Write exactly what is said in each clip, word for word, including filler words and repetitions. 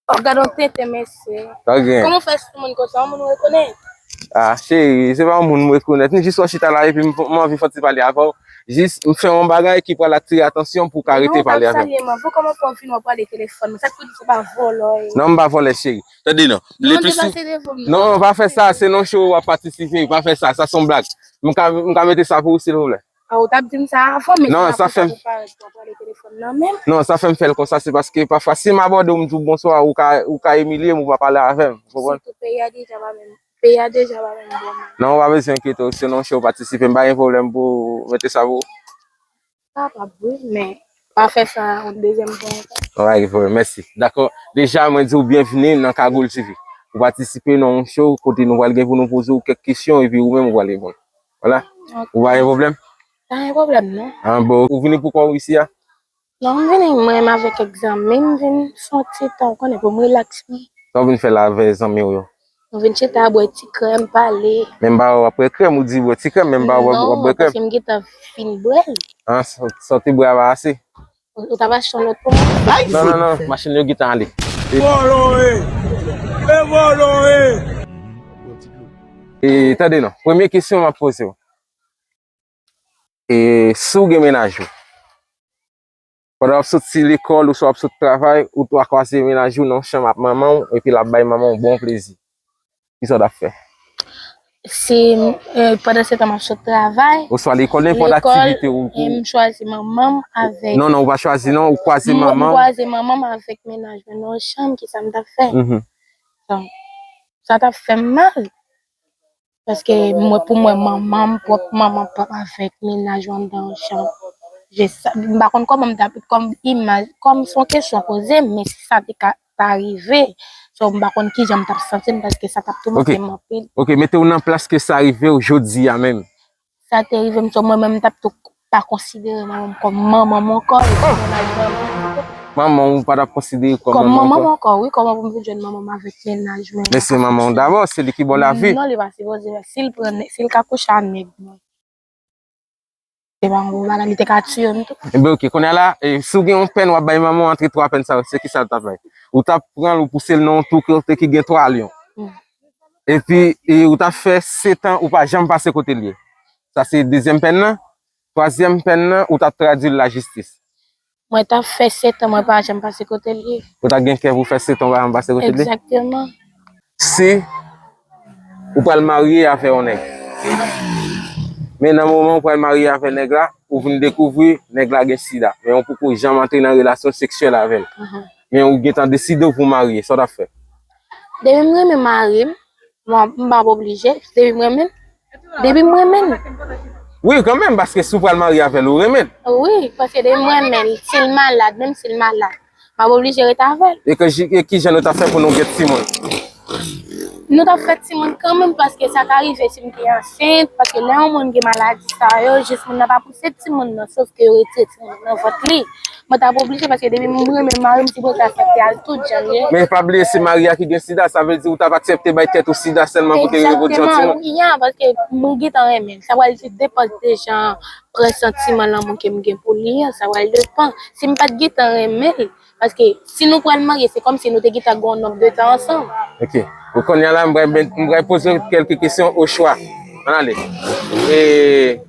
Oh, gad yon tenten, mesye. Sa w gen? Kòman w fè sou moun konsa? Yon moun ou rekonèt? Ah, cheri, se pa yon moun m rekonèt. M jis wè w chita la epi m, m anvi fè yon ti pale avè w. Jis, m fè yon bagay ki pral atire atansyon pou w ka rete pale avè m. Non, w t ap salye m avan. Kòman w fè w vin w ap pale telefòn mwen? Sa k pou di se pa vòlò w ye? Non, m pa vòlè, cheri. Tande non. Non, depase devan m. Non, pa fè sa, se nan show w ap patisipe. Pa fè sa, sa se yon blag. M ka, m ka mete sa pou ou, silvouplè? Ah, ou t ap di m sa avan, men Non, sa fè m- parèt w ap pale telefòn nan menm. Non, sa fè m fè l konsa, se paske pafwa, si m abòde w, m di w bonswa, ou ka, ou ka imilye m, ou pa pale avè m. Ou konprann? Sitou peyi a deja pa menm. Peyi a deja pa menm bon. Non, ou pa bezwen enkyete w, se nan show w patisipe, m pa gen pwoblèm pou mete sa pou ou. Kapab, wi, men pa fè sa yon dezyèm fwa ankò. Alright, bro, mèsi. Dakò, deja, mwen di w byenvini nan Cagoule T V. Ou patisipe nan yon show kote nou pral gen pou nou poze w kèk kesyon epi ou menm ou pral reponn. Vwala. Ou pa gen pwoblèm? Pa gen pwoblèm, non. Ah, bon, ou vini pou kò w isi a? Non, m vini, mwen menm avèk kèk zanmi m, m vin fè yon ti tan, ou konnen, pou m rilaks mwen. Sa w vin fè la avè zanmi w yo? Nou vin chita bwè ti krèm, pale. Men m pa wè w ap bwè krèm, ou di bwè ti krèm, men m pa wè w ap bwè krèm. Non, paske m gentan fin bwè l. Ah, sa w te bwè a pa ase? Ou t ap achte yon lòt pou mwen? Non, non, non, machin yo gentan ale. Vòlò e! E vòlò e! E tande non, premye kesyon m ap poze w. E si w gen mennaj ou, pandan w ap soti lekòl oswa w ap sot travay, ou twa kwaze mennaj ou nan chanm ap manman w epi l ap bay manman w bon plezi. Kisa w t ap fè? Si pandan se tan m ap sot travay. Oswa lekòl, nenpòt aktivite ou. M chwazi manman m avèk. Non, non, ou pa chwazi non, ou kwaze manman w. M kwaze manman m avèk mennaj mwen nan yon chanm, kisa m t ap fè? Sa t ap fè m mal. Paske mwen, pou mwen, manman m, pwòp manman p ap avèk mennaj ou anndan yon chanm. M pa konn kòman m t ap, kòm imaj, kòm se yon kesyon poze m, men si sa te ka ta rive, so m pa konn kijan m t ap santi m paske sa t ap toumante m anpil. Ok, mete w nan plas ke sa rive w jodi a menm. Sa te rive m, so mwen menm m t ap tou pa konsidere manman m kòm manman m ankò, epi mennaj mwen menm. Manman w ou pa t ap konsidere kòm manman w ankò? Kòm manman m ankò, wi, kòman pou m vin jwenn manman m avèk mennaj mwen? Men se manman w dabò, se li ki ba w lavi. Non, li pa sipoze, si l pran, si l ka kouche a nèg mwen. Se pa yon bon bagay, li te ka tiye m tou. Enben, ok, kounye a la, e, si w gen yon pèn w ap bay manman w antre twa pèn sa yo, se kisa l t ap bay? Ou t ap pran l, ou pouse l nan yon tou kote ki gen twa lyon. Epi, e, ou t ap fè sèt an, ou pa janm pase kote l ye. Sa se dezyèm pèn nan. Twazyèm pèn nan, ou t ap tradui l lajistis. Mwen t ap fè sèt an, mwen pa janm pase kote l ye. Ou t ap gen kè pou fè sèt an, ou pa janm pase kote l ye? Egzakteman. Si ou pral marye avè yon nèg, men nan moman ou pral marye avè nèg la, ou vin dekouvri nèg la gen sida, men ou poko janm antre nan relasyon seksyèl avè l, men ou gentan deside w pou w marye, sa w t ap fè? Depi m renmen mari m, m p ap oblije, depi m renmen l, depi m renmen l. Wi, kanmenm, paske si w pral marye avè l, ou renmen l. Wi, paske depi m renmen l, si l malad, menm si l malad, m ap oblije rete avè l. E ki jan nou t ap fè pou nou gen timoun? Nou t ap fè timoun kanmenm, paske sa ka rive si m te ansent, paske lè yon moun gen maladi sa yo, jis moun nan pa pouse timoun nan, sof ke yo retire timoun nan nan vant li. Mwen t ap oblije, paske depi m renmen mari m, ti bwè sa fèt te al tout jan l ye. Men pa bliye, se mari a ki gen sida, sa vle di ou t ap aksepte bay tèt ou sida sèlman pou te rive pwodui yon timoun? Egzakteman, wi, ya, paske mwen gentan renmen l. Sa pral depann de jan presantiman lanmou ke m gen pou li an, sa pral depann. Si m pa t gentan renmen l, paske si nou pral marye, se kòmsi nou te gentan gen yon nonb de tan ansanm. Ok. Bon, kounye a la, m pral, m pral poze w kèlke kesyon ochwa. Ann ale. E,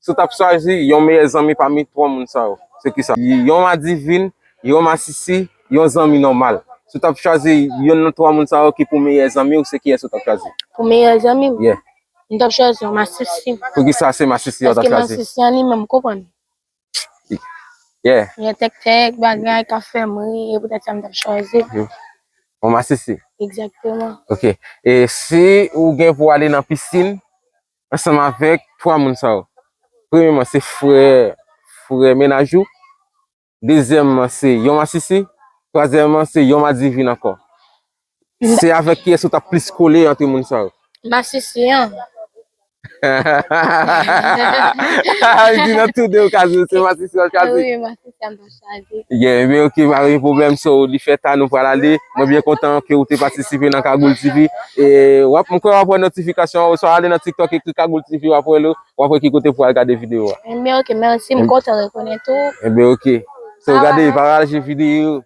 si w t ap chwazi yon meyè zanmi pami twa moun sa yo, se kisa? Yon madivin, yon masisi, yon zanmi nòmal. Si w t ap chwazi yonn nan twa moun sa yo ki pou meyè zanmi w, se kiyès ou t ap chwazi? Pou meyè zanmi m? Yeah. M t ap chwazi yon masisi. Poukisa se masisi w t ap chwazi? Paske masisi an li menm, ou konprann. Yeah. Gen tèktèk, bagay k ap fè m ri, e poutèt sa m t ap chwazi. Yon masisi. Egzakteman. Ok. E si ou gen pou ale nan pisin ansanm avèk twa moun sa yo? Premyèman, se frè, frè mennaj ou. Dezyèmman, se yon masisi. Twazyèmman, se yon madivin ankò. Se avèk kiyès ou t ap plis kole antre moun sa yo? Masisi an. Li di nan tou de okazyon, se masisi w ap chwazi. Wi, masisi an m t ap chwazi. Yeah, ebyen, ok, pa gen pwoblèm, so, li fèt a, nou pral ale. Mwen byen kontan ke ou te patisipe nan Cagoule T V. E, w ap, m kwè w ap wè notifikasyon an, oswa ale nan TikTok, ekri Cagoule T V, w ap wè l, w ap wè ki kote pou w al gade videyo a. Ebyen, ok, mèsi, m kontan rekonèt ou. Ebyen, ok. So, gade, pataje videyo.